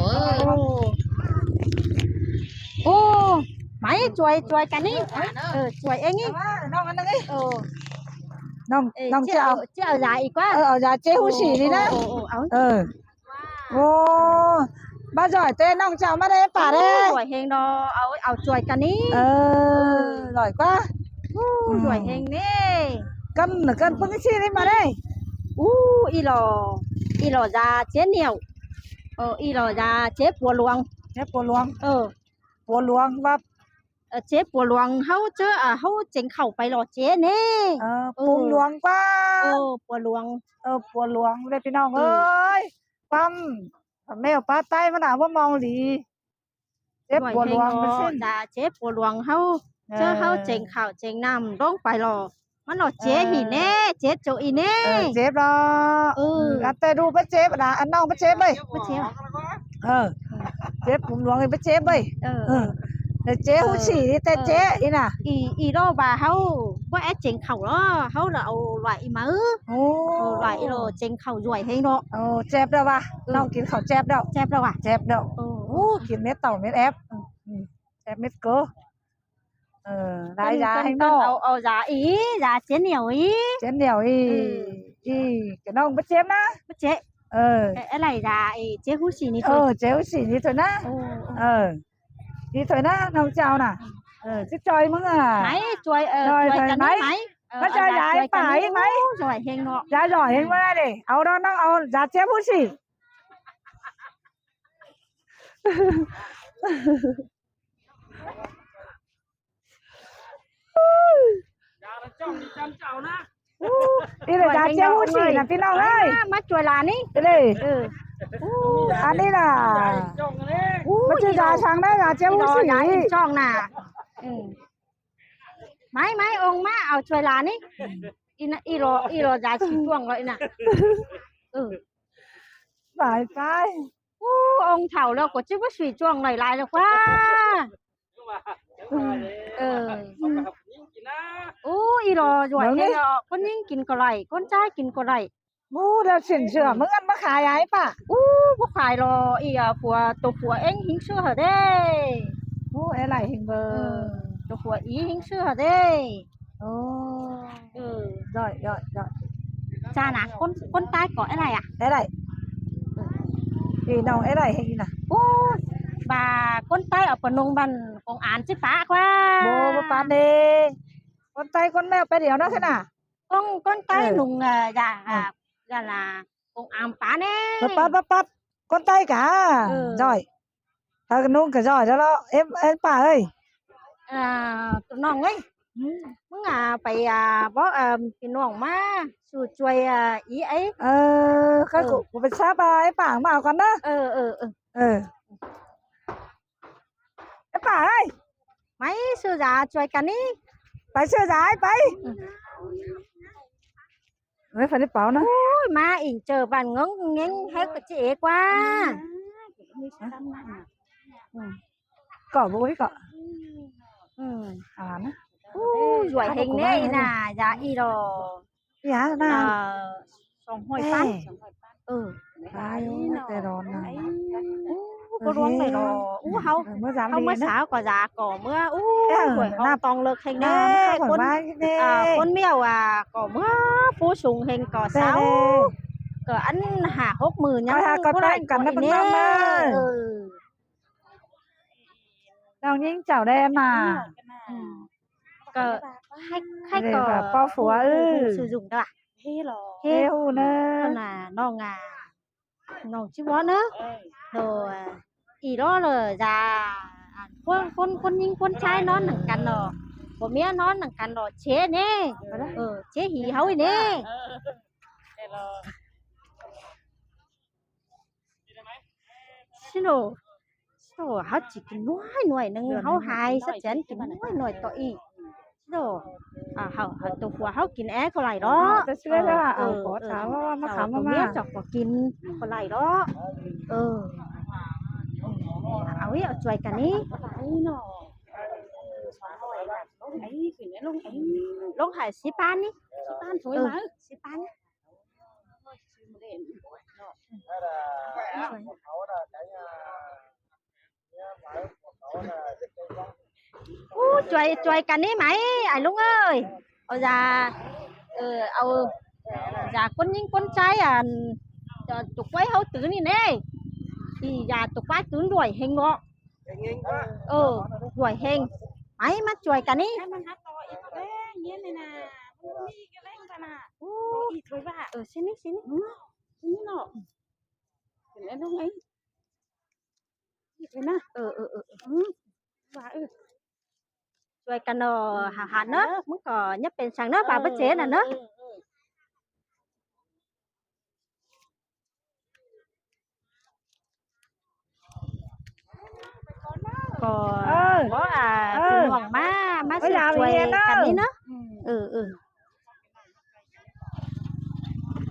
ໂອ້ ໂອ້ ມາ ຊ່ວຍ ຊ່ວຍກັນນີ້ ເອີ ຊ່ວຍເອງນີ້ ນ້ອງອັນໜຶ່ງນີ້ ເອີ ນ້ອງ ນ້ອງຈະເອົາ ຈະເອົາຢາອີກກວ່າ ເອີ ເອົາຢາເຈ້ຫູສີນີ້ນະ ເອີ ເອົາ ໂອ້ ມາຊ່ອຍເຕ້ ນ້ອງຈະເອົາມາໄດ້ປາເດ້ ຊ່ວຍເຮງເນາະ ເອົາ ເອົາຊ່ວຍກັນນີ້ ເອີ ຫຼອຍກວ່າ ໂອ້ ຊ່ວຍເຮງເດ້ ກັນ ກັນປຶ້ງຊີ້ນີ້ມາເດ້ ອູ້ ອີຫຼໍ່ ອີຫຼໍ່ຢາເຈ້ໜຽວ ເອີ ອີຫຼໍ່ຢາເຈ້ປົວຫຼວງ ເຈ້ປົວຫຼວງ ເອີ ປົວຫຼວງວ່າ ເອີ ເຈ້ປົວຫຼວງ ເຮົາເຈີ ເຮົາເຈັງເຂົ້າໄປຫຼໍ່ເຈ້ເນ ເອີ ເອີ ປົວຫຼວງກວ່າ ເອີ ປົວຫຼວງ ເອີ ປົວຫຼວງເດ້ພີ່ນ້ອງເອີຍ ຄວາມແມວປາໃຕ້ມັນນະບໍ່ມອງດີ ເຈັບປົວຫຼວງເປັນຊີ້ນະ ເຈັບປົວຫຼວງເຮົາ ເອີ ເຈີເຮົາເຈັງເຂົ້າເຈັງນ້ຳລົງໄປຫຼໍ່ ມັນຫຼໍ່ເຈັບອີແນ່ ເຈັບໂຈອີແນ່ ເອີ ເຈັບເນາະ ເອີ ອັນແຕ່ດູໄປເຈັບນະ ອັນນ້ອງໄປເຈັບເວີຍ ບໍ່ເຈັບ ເອີ ເຈັບປຸມຫຼວງໄປເຈັບເວີຍ ເອີ ເອີ ແຕ່ເຈັບຫູສີນີ້ແຕ່ເຈັບອີນະ ອີ ອີໂລບາເຮົາບໍ່ແອດເຈັງເຂົ້າຫຼໍ່ ເຮົາລະເອົາຫຼວາຍອີມາ ໂອ້ ຫຼວາຍອີໂລເຈັງເຂົ້າຢວຍເຮງເນາະ ໂອ້ ເຈັບແລ້ວວະ ນ້ອງກິນເຂົ້າແຈັບແລ້ວ ແຈັບແລ້ວວະ ແຈັບແລ້ວ ໂອ້ ກິນເມັດເຕົ້າເມັດແອບ ແອບເມັດໂກ ເອີ ຫຼາຍຢາໃຫ້ນ້ອງ ເອົາ ເອົາຢາອີ ຢາເຈັບໜຽວອີ ເຈັບໜຽວອີ ອີ ກະນ້ອງບໍ່ເຈັບນະ ບໍ່ເຈັບ ເອີ ອາໄລຢາອີ ເຈັບຫູສີນີ້ ເອີ ເຈັບຫູສີນີ້ໂຕນະ ເອີ ດີໂຕນະ ນ້ອງເຈົ້ານະ ເອີ ຊິຈ່ອຍມຶງອະ ໄໝ ຊ່ວຍ ເອີ ຊ່ວຍກັນໄໝ ມາຈ່ອຍຢາໃຫ້ປ້າອີກໄໝ ຢາຢໍ່ເຮງເນາະ ຢາຢໍ່ເຮງບໍ່ໄດ້ເດ້ ເອົາເນາະ ນ້ອງເອົາຢາເຈັບຫູສີ ຢາລະຈ້ອງນີ້ຈຳເຈົ້ານະ ອີຫຼະຢາເຈັບຫູສີນະພີ່ນ້ອງເອີຍ ມາ ມາຊ່ວຍຫຼານນີ້ ເອີ ເອີ ອັນນີ້ລະ ມາຊື້ຢາຊ່າງໄດ້ລະເຈັບຫູສີ ຢາອີ່ຈ່ອງນະ ເອີ ໄໝ ໄໝ ອົງມາ ເອົາຊ່ວຍຫຼານນີ້ ອີນະ ອີຫຼໍ່ ອີຫຼໍ່ຢາສີຈ້ວງລະອີນະ ເອີ ຕາຍ ຕາຍ ໂອ້ ອົງເຖົ້າແລ້ວກໍຊິບໍ່ສີຈ້ວງຫຼາຍໆແລ້ວກວ່າ ເອີ ເຂົາກໍໃຫ້ຜູ້ຍິງກິນນະ ໂອ້ ອີຫຼໍ່ຢວຍແຮງເນາະ ຄົນຍິງກິນກໍໄດ້ ຄົນຊາຍກິນກໍໄດ້ ໂອ້ ແລ້ວສິ້ນເຊື່ອ ເມືອງມາຂາຍໃຫ້ປ້າ ໂອ້ ບໍ່ຂາຍຫຼໍ່ ອີ ຜົວ ໂຕຜົວເອງຫິງເຊື່ອເດ້ ໂອ້ ແອໄຫຼຫິງເບີ ໂຕຜົວອີຫິງເຊື່ອເດ້ ໂອ້ ເອີ ຢອຍ ຢອຍ ຢອຍ ຈ້ານະ ຄົນ ຄົນໃຕ້ເກາະແອໄລອະ ແອໄລ ເອີ ພີ່ນ້ອງແອໄລເຮັດນີ້ນະ ໂອ້ ບາ ຄົນໃຕ້ເອົາປະນົງບ້ານກົງອານຊິປະກວ່າ ບໍ່ ບໍ່ປະເດ້ ຄົນໃຕ້ຄົນແມວໄປດຽວນະ ເອີ ຂະໜາດ ຄົນ ຄົນໃຕ້ ເອີ ນຸ່ງ ເອີ ຢ່າ ເອີ ຢ່າລາ ກົງອານປະແນ່ ປະ ປະ ປະ ຄົນໃຕ້ກະ ເອີ ຈ້ອຍ ເອີ ນຸ່ງກະຈ້ອຍແລ້ວເນາະ ເອັມ ເອັມປ້າເອີຍ ອ່າ ນ້ອງເອີຍ ອືມ ມຶງ ອ່າ ໄປ ອ່າ ບອກ ເອີ ພີ່ນ້ອງມາສູ່ຊ່ວຍ ອ່າ ອີໄອ ເອີ ຂ້ອຍ ເອີ ກູ ກູໄປຊາບ ອ່າ ໄອ້ປາງມາເອົາກ່ອນເດີ ເອີ ເອີ ເອີ ເອີ ໄອ້ປາງເອີຍ ໄປຊື້ຢາຊ່ວຍກັນນີ້ ໄປຊື້ຢາໄປ ອືມ ເອີຍ ໄປໄດ້ເປົ່ານະ ໂອ້ຍ ມາອີກເຈີບ້ານເງິງເຫງົງໃຫ້ກະເຈກວ່າ ອືມ ກໍບໍ່ໄດ້ກໍ ອືມ ອ່ານະ ໂອ້ຍ ຢວຍເຮັງແນ່ອີ່ໜ້າ ຢາອີ່ດໍ ອີຫຍັງນະ ເອີ ສອງຮ້ອຍ ເອີ ພັນ ເອີ ຕາຍແຕ່ດອນນະ ໂອ້ ບໍ່ລວມເລີຍເນາະ ໂອ້ ເຮົາ ເອີ ເມື່ອສາມ ເຮົາເມື່ອເດືອນນະ ສາວກໍຢາກໍເມື່ອ ໂອ້ ເອີ ເຮົາຕ້ອງເລີກເຮັງແນ່ ເອີ ຄົນ ເອີ ຄົນມຽວ ອ່າ ກໍເມື່ອ ຜູ້ສູງເຮັງກໍເຊົາ ແຕ່ ກໍອັນຫ້າຫົກໝື່ນຍັງ ຂ້ອຍຫາກໍແຕ່ງກັນນະ ເພິ່ນນຳມາ ເອີ ນ້ອງຍິງເຈົ້າແດ່ມາ ອືມ ກໍໃຫ້ ໃຫ້ກໍ ເອີ ເປົ່າຜົວ ເອີ ຊື່ຈຸງດາ ເຮໂລ ເຮຮູ້ເນີ ເພິ່ນວ່ານ້ອງ ນ້ອງຈິວອນເນີ ໂດຍ ອີຫຼໍ່ເລີຍ ຈາ ອັນ ຄົນ ຄົນ ຄົນຍິງຄົນຊາຍນອນນຳກັນເນາະ ຜົວເມຍນອນນຳກັນເນາະ ເຊເນ ເອີ ເຊຫີເຮົານີ້ ເອີ ຊິໂນ ໂອ້ ເຮົາຊິກິນໜ້ອຍໜ້ອຍໜຶ່ງ ເດືອນໜຶ່ງ ເຮົາຫາຍສະແຈນກິນໜ້ອຍໜ້ອຍຕໍ່ອີກ ໂດ ອ່າ ເຮົາ ເຮົາຕົວຜົວເຮົາກິນແອກໍໄດ້ດອກ ເອີ ເອີ ເອົາມາຂາມມາ ເຈົ້າຕົວເມຍເຈົ້າກໍກິນກໍໄດ້ດອກ ເອີ ເອົາ ເອົາຊ່ວຍກັນນີ້ ລົງໃຫ້ສິບປານນີ້ ສິບປານ ເອີ ສິບປານ ອູ້ ຊ່ວຍ ຊ່ວຍກັນນີ້ໄໝ ໄອ້ລຸງເອີຍ ເອົາຢາ ເອີ ເອົາຢາຄົນຍິງຄົນຊາຍ ອັນ ຕົວຄວາຍເຮົາຕື່ນນີ້ແນ່ ອີຢາຕົວຄວາຍຕື່ນດ້ວຍເຮັງເນາະ ເອີ ດ້ວຍເຮັງ ໄໝ ມາຊ່ວຍກັນນີ້ ໃຫ້ມັນຫາຕໍ່ອີກແລ້ວ ເຢັນນີ້ນະ ບໍ່ມີກະແລ້ງຕະໜາດ ໂອ້ ຕໍ່ອີກເລີຍວ່າ ເອີ ຊິນີ້ ຊິນີ້ ເອີ ຊິນີ້ເນາະ ເປັນໄດ້ນ້ອງໄອ້ ເອີ ເອີ ເອີ ວ່າ ເອີ ຊ່ວຍກັນເນາະ ເອີ ຫາ ຫາເນາະ ເອີ ມຶງກໍຢ່າເປັນສັງເນາະ ເອີ ວ່າບໍ່ເຈນນະເນາະ ເອີ ເອີ ກໍ ເອີ ບໍ່ ອ່າ ເອີ ພີ່ນ້ອງມາ ມາຊ່ວຍກັນນີ້ເນາະ ເອີ ເອີ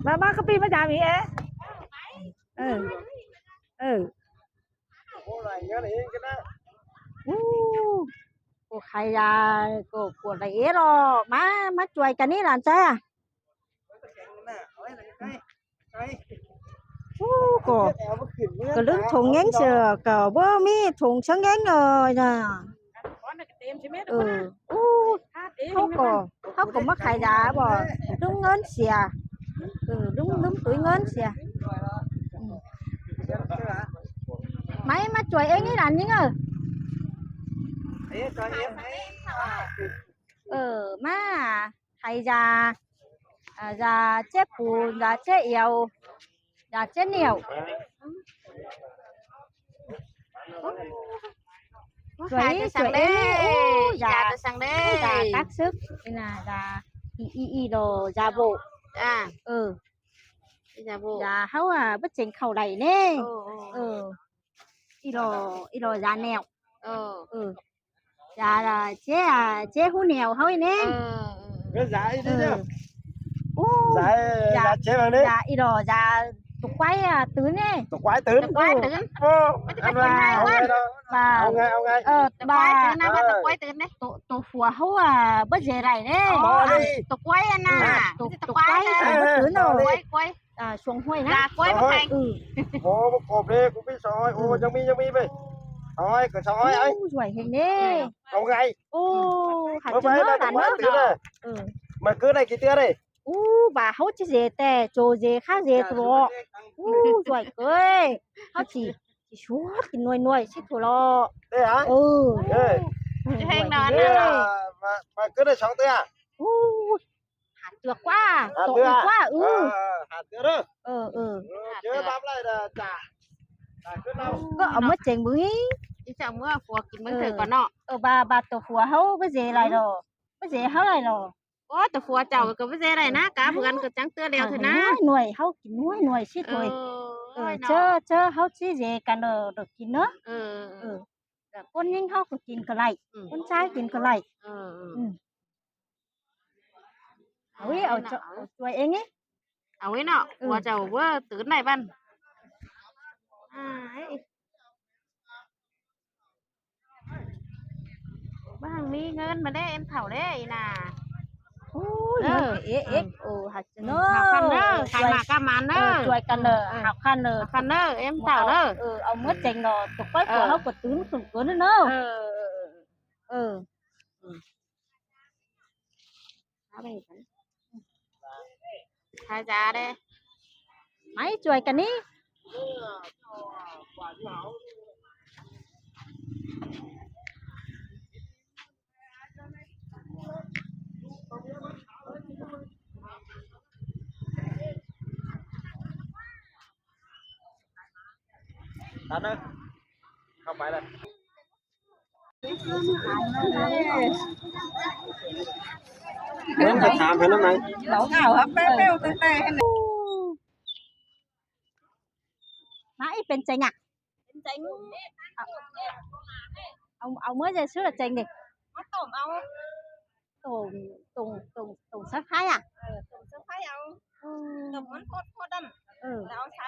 ມາ ມາ ກະປີມາຈາມີແອ ເອີ ເອີ ໂອ້ ໂກໄຄຢາ ໂກ ໂກໄລເອລ ມາ ມາຊ່ວຍກັນນີ້ຫຼານຊາຍ ອູ້ ກໍ ກໍລຶ້ງຖົງເຫງັງເສືອ ກໍບໍ່ມີຖົງເຊີງເຫງັງເລີຍນະ ເອີ ອູ້ ເຮົາກໍ ເຮົາກໍມາຂາຍຢາບໍ ລືມເງິນເສຍ ເອີ ລືມ ລືມຕຸຍເງິນເສຍ ອືມ ໄໝ ມາຊ່ວຍເອງນີ້ຫຼານຍິງເອີຍ ເອີ ມາ ໃຫ້ຢາ ເອີ ຢາເຈັບປູ ຢາເຈັບອຽວ ຢາເຈັບໜ້ຽວ ຊ່ວຍ ຊ່ວຍເອງນີ້ ໂອ້ ຢາ ຢາແຕ່ສັງເດ້ ຢາຕັກເສິກນີ້ນະ ຢາ ອີ ອີ ອີໂລ ຢາໂບ ອ່າ ເອີ ຢາໂບ ຢາເຮົາ ອ່າ ບໍ່ເຈັງເຂົ້າໄດ້ເດ້ ເອີ ເອີ ເອີ ອີໂລ ອີໂລ ຢາແນວ ເອີ ເອີ ຢາເຈ ເຈ ຫູແນວເຮົານີ້ເດ້ ເອີ ເອີ ເອີ ໂອ້ ຢາ ຢາເຈ ຢາອີດອ ຢາຕົວຄວາຍຕື່ນນີ້ ຕົວຄວາຍຕື່ນ ຕົວຄວາຍຕື່ນ ໂອ້ ອັນວ່າ ເອົາໄງ ເອົາໄງ ເອີ ຕົວຄວາຍຕື່ນນະ ວ່າຕົວຄວາຍຕື່ນເດ້ ຕົວ ຕົວຜົວເຮົາ ອ່າ ບໍ່ເຈໄດ້ເດ້ ຕົວຄວາຍຫັ້ນນະ ຕົວ ຕົວຄວາຍ ຄວາຍ ຄວາຍ ອ່າ ຊ່ວງຫ້ວຍນະ ຢາກວຍບໍ່ແພງ ເອີ ໂອ້ ບໍ່ກອບເດ້ ກູມີສອງຮ້ອຍ ໂອ້ ຍັງມີ ຍັງມີເວີຍ ສອງຮ້ອຍ ກໍສອງຮ້ອຍ ເອົາ ໂອ້ ຊ່ວຍເຮັດເດ້ ເອົາໄງ ໂອ້ ຫາກິນເນາະ ຫຼານເນາະ ເອີ ມາເກີດໄດ້ກີ່ເທື່ອເດ້ ໂອ້ ບາເຮົາຊິເສແຕ່ໂຈເສຄາເສໂຕ ໂອ້ ຊ່ວຍເກີຍ ເຮົາຊິ ຊິຊວດກິນໜ່ວຍໆຊິໂທລະ ເດ້ຫະ ເອີ ເອີ ຊິແພງນອນນະ ມາ ມາເກີດໄດ້ສອງເທື່ອ ໂອ້ ຫາເທື່ອກວ່າ ຫາເທື່ອກວ່າ ເອີ ເອີ ຫາເທື່ອເດີ ເອີ ເອີ ເຈີບາບໄລດາຈາ ກໍເອົາມາເຈັງເບິ່ງ ອີເຈົ້າເມືອຜົວກິນເບິ່ງເທື່ອກ່ອນເນາະ ເອີ ບາ ບາດຕົວຜົວເຮົາບໍ່ເສໄລດອກ ບໍ່ເສເຮົາໄລດອກ ໂອ້ ຕົວຜົວເຈົ້າກໍບໍ່ເສໄລນະ ກາເພື່ອນກໍຈັ່ງເທື່ອແລ້ວເທື່ອນະ ໜ່ວຍໆ ເຮົາກິນໜ່ວຍໆຊິໂຕຍ ເອີ ເຈີ ເຈີ ເຮົາຊິເສກັນເດີ ກິນເນາະ ເອີ ເອີ ຄົນຍິງເຮົາກໍກິນກໍໄລ ຄົນຊາຍກິນກໍໄລ ເອີ ເອີ ເອົາເອີ ເອົາ ເອົາຊ່ວຍເອງນີ້ ເອົາເອີເນາະ ເອີ ຜົວເຈົ້າເວີຕື່ນໄດ້ບັດ ອ້າຍ ບ້າງມີເງິນມາເດ້ ເອັມເຖົ້າເດ້ ອີ່ໜ້າ ໂອ້ຍ ເອີ ເອ ເອ ໂອ້ ຮັກເນາະ ຫ້າພັນເດີ ຂາຍໝາກກາໝານເດີ ເອີ ຊ່ວຍກັນເດີ ເອີ ຫ້າພັນເດີ ຫ້າພັນເດີ ເອັມເຖົ້າເດີ ເອີ ເອົາໝົດເຈັງເນາະ ຕົກໄປ ເອີ ຜົວເຮົາກໍຕື່ນສຸດເກີນເນາະ ເອີ ເອີ ເອີ ເອີ ເອີ ເອົາໄປໃຫ້ເພິ່ນ ຂາຍຢາເດ້ ມາຊ່ວຍກັນນີ້ ຕັດເດີ ເຂົ້າໄປເລີຍ. ເບິ່ງໄປຖາມເພິ່ນນຳນະ ເຮົາເອົາແປ້ວໆແຕ່ໆ ນາອີເປັນເຈັງອະ ເປັນເຈັງ ເອົາ ເອົາເມືອໃສ່ຊື່ເຈັງເດ ມາຕົ້ມເອົາ ຕົ້ມ ຕົ້ມ ຕົ້ມ ຕົ້ມໃສ່ໄຟອະ ເອີ ຕົ້ມໃສ່ໄຟເອົາ ເອີ ຕົ້ມມັນໂພດໆນັ້ນ ເອີ ແລ້ວເອົາໃສ່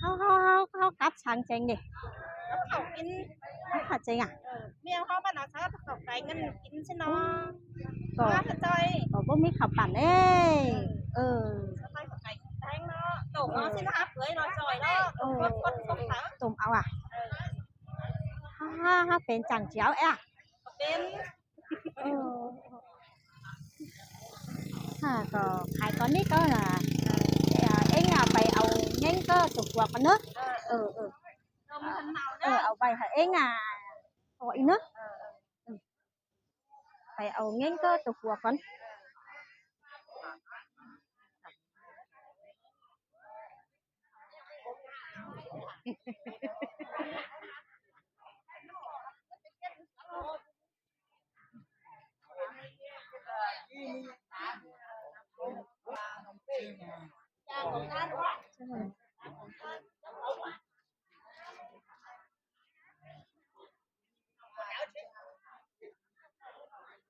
ເຮົາ ເຮົາ ເຮົາ ເຮົາກັບສັງແຈງເດ ກັບເຂົ້າກິນ ເຂົ້າແຈງອະ ເອີ ເມຍເຮົາມັນເອົາໃສ່ເຂົ້າໄກ່ກັນກິນຊິເນາະ ກໍ ມາຊ່ອຍ ກໍບໍ່ມີເຂົ້າປັ້ນເດ້ ເອີ ເອີ ເຂົ້າໄກ່ແພງເນາະ ຕົ້ມເອົາຊິເນາະ ເປືອຍເນາະ ຈ່ອຍເນາະ ເອີ ຕົ້ມເອົາອະ ເອີ ເຮົາ ເຮົາ ເຮົາເປັນຈັ່ງຈຽວແອະ ເປັນ ເອີ ຫາກໍຂາຍຕອນນີ້ກໍນະ ເອີ ເອັງເອົາໄປເອົາເຫງົງກໍຕົວຂົວກ່ອນເນາະ ເອີ ເອີ ເອີ ເອີ ເອົາໄວ້ໃຫ້ເອັງອະ ພໍອີກເນາະ ເອີ ເອີ ໄປເອົາເຫງົງກໍຕົວຂົວກ່ອນ.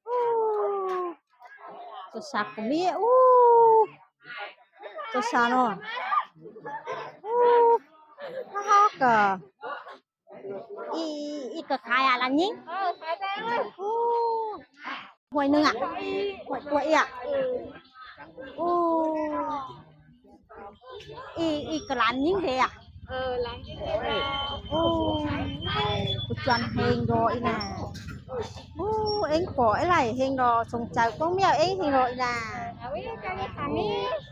ໂອ້ ຕົວສັກກໍມີ ໂອ້ ຕົວສັກເນາະ ໂອ້ ຮາກະ ອີ ອີກະຂາຍອະລະຍິງ ເອີ ຂາຍໄດ້ ໂອ້ ຖ້ວຍໜຶ່ງອະ ຖ້ວຍ ຖ້ວຍອີກອະ ໂອ້ ອີ ອີກະຫຼານຍິງເດອະ ເອີ ຫຼານຍິງເດ ໂອ້ ກຸຈອນເຮງດໍອີນາ ໂອ້ ເອັງກໍເອໄລເຮງດໍ ສົງໄຈກວາງມຽວເອັງເຮງດໍອີນາ ເ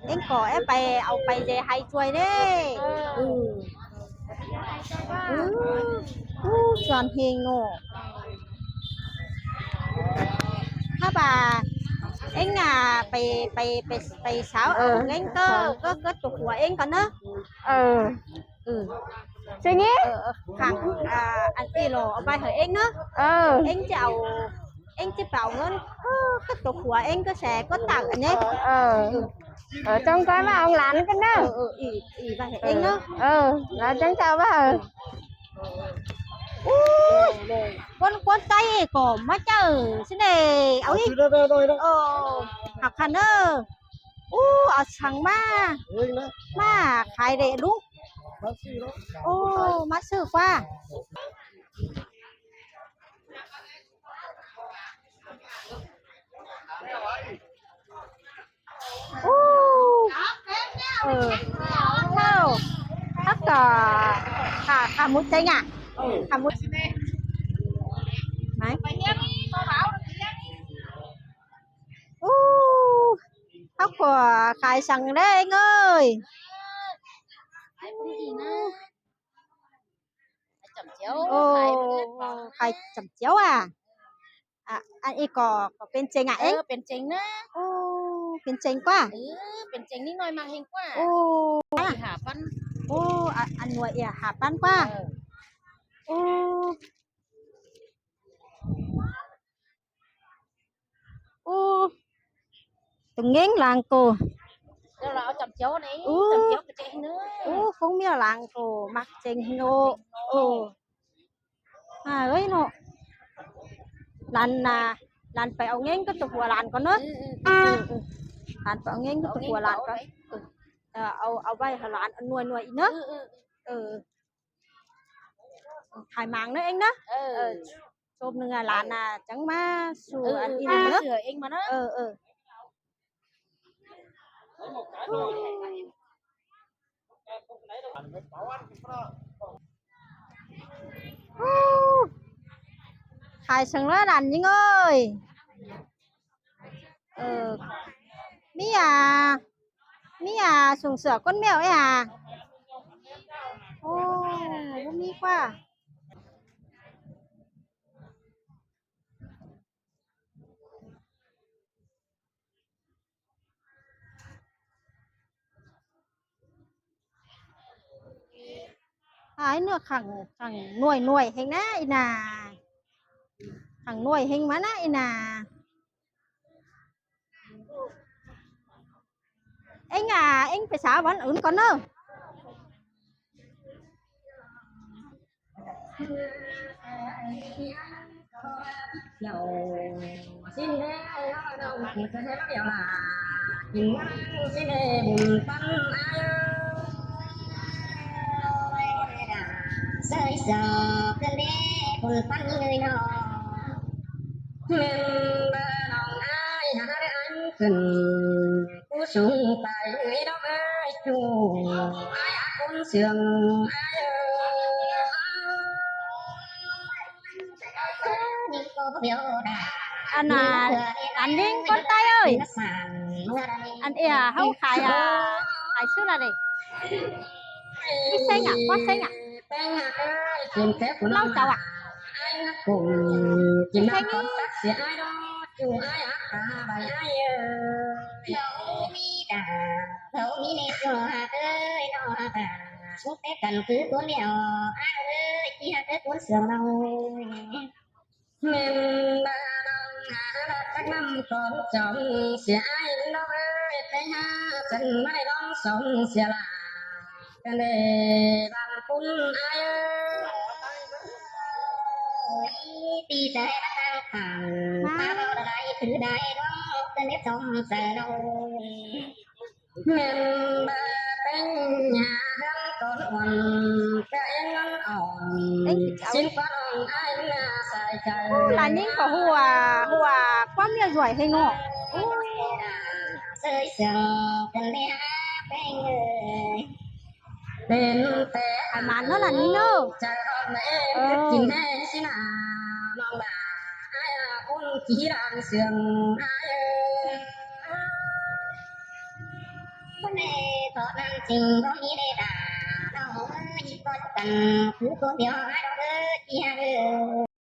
ອັງກໍເອໄປເອົາໄປເຈໄຮຊ່ວຍເດ້ ເອີ ເອີ ເອີ ໂອ້ ຈອນເຮງເນາະ ຖ້າວ່າເອັງອະໄປ ໄປ ໄປ ໄປສາວເອົາເງິນກໍ ກໍ ກໍຕົວເອັງກ່ອນເນາະ ເອີ ເອີ ຊິນີ້ ເອີ ເອີ ຂ້າງ ອ່າ ອັນອີຫຼໍ່ເອົາໄວ້ໃຫ້ເອັງເນາະ ເອີ ເອັງຈະເອົາ ເອັງຈະໄປເອົາເງິນ ເອີ ກໍຕົວເອັງກໍແຊກໍຕັກອັນນີ້ ເອີ ເອີ ເອີ ຈົ່ງກ່ອນມາເອົາຫຼານກັນເດີ ເອີ ເອີ ອີ ອີໄວ້ໃຫ້ເອັງເນາະ ເອີ ແລ້ວຈັ່ງຈະເອົາມາ ອູ້ຍ ຄົນ ຄົນໃກ້ກໍມາເຈີຊິເດ ເອົາອີກ ເອີ ເອົາຄັນເດີ ອູ້ ເອົາສັງມາ ເອີ ມາຂາຍເດລຸງ ມາຊື້ເນາະ ໂອ້ ມາຊື້ກວ່າ ໂອ້ ເອີ ເຮົາ ເຮົາກໍຂາ ຂາໝູເຈັງອະ ຂາໝູ ໄໝ ໂອ້ ເຮົາກໍຂາຍສັງເດ້ເອີຍ ຂາຍປຸ້ງອີນະ ຂາຍຈຳຈຽວ ໂອ້ ຂາຍ ຂາຍຈຳຈຽວອະ ອະ ອັນອີກກໍ ກໍເປັນເຈັງອະ ເອີ ເອັງ ເປັນເຈັງນະ ໂອ້ ເປັນເຈັງກວ່າ ເອີ ເປັນເຈັງນິດໜ້ອຍມັກແຮງກວ່າ ໂອ້ ຫ້າພັນ ໂອ້ ອະ ອັນໜ່ວຍເອຍຫ້າພັນກວ່າ ເອີ ໂອ້ ໂອ້ ຕົງເຫງົງລາງໂກ ດຽວລາວເອົາຈຳຈຽວນີ້ ໂອ້ ຈຳຈຽວກະເຈັງເນີ ໂອ້ ຄົງເມຍລາງໂກ ມັກເຈັງເນາະ ໂອ້ ອາເອີຍເນາະ ຫຼານນາ ຫຼານໄປເອົາເຫງົງກັບຕົວຜົວຫຼານກ່ອນເນີ ອື ອື ອື ຫຼານໄປເອົາເຫງົງກັບຕົວຜົວຫຼານກ່ອນ ເອີ ເອົາ ເອົາໄວ້ໃຫ້ຫຼານອັນໜ່ວຍໆອີກເນີ ອື ອື ເອີ ຂາຍໝາງເດີເອັງເດີ ເອີ ໂຊບໜຶ່ງອະ ຫຼານນະຈັ່ງມາສູ່ ເອີ ອັນ ເອີ ອີ່ເດີ ມາຊ່ວຍເອັງມາເດີ ເອີ ເອີ ຂາຍສັງເລີຫຼານຍິງເອີຍ ເອີ ມີອາ ມີອາ ຊຸງເສືອກົ້ນແມວເອຫາ. ໂອ້ ບໍ່ມີກວ່າ. ອາຍ ເນື້ອຂັງ ຂັງໜ່ວຍໆ ເຮັງນະອີ່ນາ, ຂັງໜ່ວຍເຮັງມານະອີ່ນາ. ເອັງອາ ເອັງໄປສາວັນອື່ນກ່ອນເນີ. ເອີຍ ເສີຍເສີຍເພິ່ນເດ້ບຸນປັນເອີຍເນາະ. ແມ່ນບໍ່ນ້ອງອ້າຍຫາໄດ້ອັນຂຶ້ນ ຜູ້ສູງໄປເອີຍນ້ອງເອີຍ ຈູອ້າຍອາຄົນເຊື່ອງອ້າຍເອີຍ. ອັນນ່າ ອັນນີ້ຄົນໃຕ້ເອີຍ ອັນເອຍເຮົາຂາຍ ອາ ຂາຍຊື່ລະເດ ອີເຊັງອະ ຄວາມເຊັງອະ ເລົ່າເຈົ້າອະ ເຊັງນີ້. ແມ່ນບໍ່ນ້ອງຫາລັກຈັກນຳຂອງຈອງເສຍອ້າຍນ້ອງເອີຍ ໄປຫາສັນມາໄດ້ລອງສອງເສຍລະ ກັນເດບາງຄຸນອ້າຍເອີຍ. ຕີໃຈມາຕັ້ງຂ້າງ ມາເວົ້າໄດ້ຄືໄດ້ດອກ ກັນເດສອງໃສ່ນ້ອງ. ແມ່ນບໍ່ເປັນຫຍັງ ເຮືອນກ່ອນອ່ອນ ແຕ່ເອັງອ່ອນ ເອັງຊິເອົາ ສິ້ນຟ້ານ້ອງອ້າຍໜ້າໃສ່ໃຈ. ໂອ້ ລາຍຍິງກໍຫົວ ຫົວຄວາມເໝີ່ອຍຫວຍໃຫ້ເນາະ. ໂອ້ ເຊີຍເຊື່ອງເປັນແມ່ແປ້ງເອີຍ ເປັນແຕ່ ອາ ໝານເນາະລາຍຍິງເນາະ ໃຈຮ້ອນເອີ ກິນແຫ້ງຊິໜ້ານ້ອງຫຼ້າ ອ້າຍອາຄົນຂີ້ລານເຊື່ອງອ້າຍເອີຍ. ຄົນໃດເພາະນາງຈຶ່ງບໍ່ມີເດດາ ນ້ອງເອີຍ ຢູ່ກັນຄືຄົນດຽວອ້າຍດອກເອີຍ ທີ່ຫາເດີ.